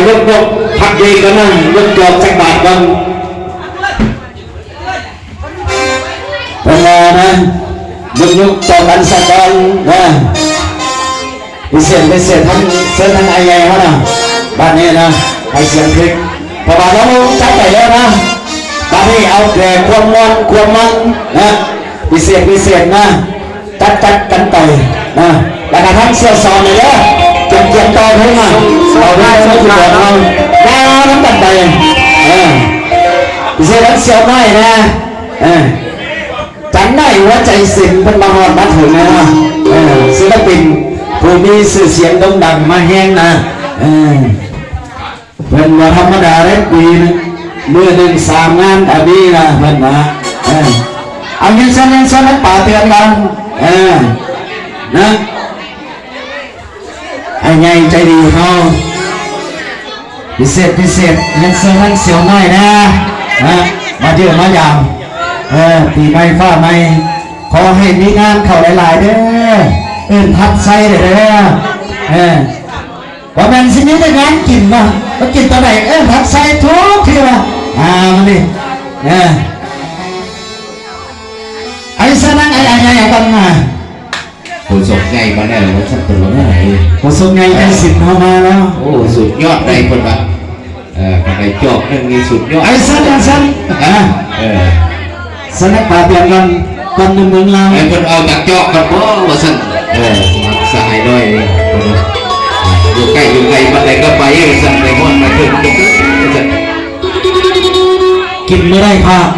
ຍົກໆ ພັກໃຫຍ່ກໍນັ່ງ ຍົກຈອກຈັກບາດກ່ອນ. ເພິ່ນວ່ານະ ຍົກໆ ຕໍ່ກັນສາກ່ອນນະ. ພິເສດ ພິເສດ ທັງ ເຊີນທັງອ້າຍໃຫຍ່ເຮົານະ ບາດນີ້ນະ ໃຫ້ສຽງເພັງ ເພາະວ່າລາວຈັດໄປແລ້ວນະ. ບາດນີ້ເອົາແຕ່ຄວາມມ່ວນຄວາມມັນນະ ພິເສດ ພິເສດນະ. ຈັດ ຈັດກັນໄປນະ ແລ້ວກະທັງສ່ຽວສອນນີ້ເດີ ກຽມ ກຽມຕໍ່ເພິ່ນມາ ເອົາເພິ່ນມາຢູ່ບ່ອນເຮົາ ມານຳກັນໄປ. ເອີ ເຊີນທັງສ່ຽວນ້ອຍນະ ເອີ ຈັນໄດ້ຫົວໃຈເສັນ ເພິ່ນມາຮອດມາເຖິງແລ້ວນະ. ເອີ ສິນລະປິນຜູ້ມີຊື່ສຽງໂດ່ງດັງມາແຮງນະ ເອີ. ເພິ່ນບໍ່ທຳມະດາເດ້ ປີໜຶ່ງ ມື້ໜຶ່ງສາມງານກໍມີນະ ເພິ່ນວ່າ. ເອີ ເອົາ ຍິນເຊີນ ຍິນເຊີນ ປາເຕືອນກັນ ເອີ ນະ ອ້າຍໃຫຍ່ໃຈດີເຮົາ ພິເສດ ພິເສດ ຍິນເຊີນທັງສ່ຽວນ້ອຍນະ ນະ ມາຢ້ຽມມາຢາມ ເອີ ປີໃໝ່ຟ້າໃໝ່ ຂໍໃຫ້ມີງານເຂົ້າຫຼາຍໆເດີ ເອີ້ນທັດໄຊເດີ ເອີ. ບໍ່ແມ່ນຊິມີແຕ່ງານກິນເນາະ ມາກິນຕອນໃດ ເອີ້ນທັດໄຊທຸກເທື່ອ ອ່າ ມື້ນີ້ ເອີ ໄອ້ສະນັງ ໄອ້ ໄອ້ ໄອ້ ໄອ້ ກັນມາ ໂຄສົກໃຫຍ່ມາແລ້ວ ວ່າຊັ້ນເປັນວ່າແນວໃດ ໂຄສົກໃຫຍ່ໄອ້ສິນເຮົາມາແລ້ວ ໂອ້ ສຸດຍອດໃດເພິ່ນວ່າ ເອີ ຄັນໄດ້ຈອກໜຶ່ງນີ້ສຸດຍອດ ໄອ້ສັນ ໄອ້ສັນ ອ່າ ເອີ ສະນັກປາບຽນກັນ ກ່ອນໜຶ່ງເມືອງລາວ ໃຫ້ເພິ່ນເອົາຈັກຈອກກ່ອນບໍ່ ວ່າຊັ້ນ ເອີ ສະຫາຍນ້ອຍນີ້ ເພິ່ນວ່າ ຢູ່ໃກ້ຢູ່ໄກປານໃດກໍໄປ ວ່າຊັ້ນ ໄປຮອດມາເຖິງ ວ່າຊັ້ນ ກິນບໍ່ໄດ້ພາກ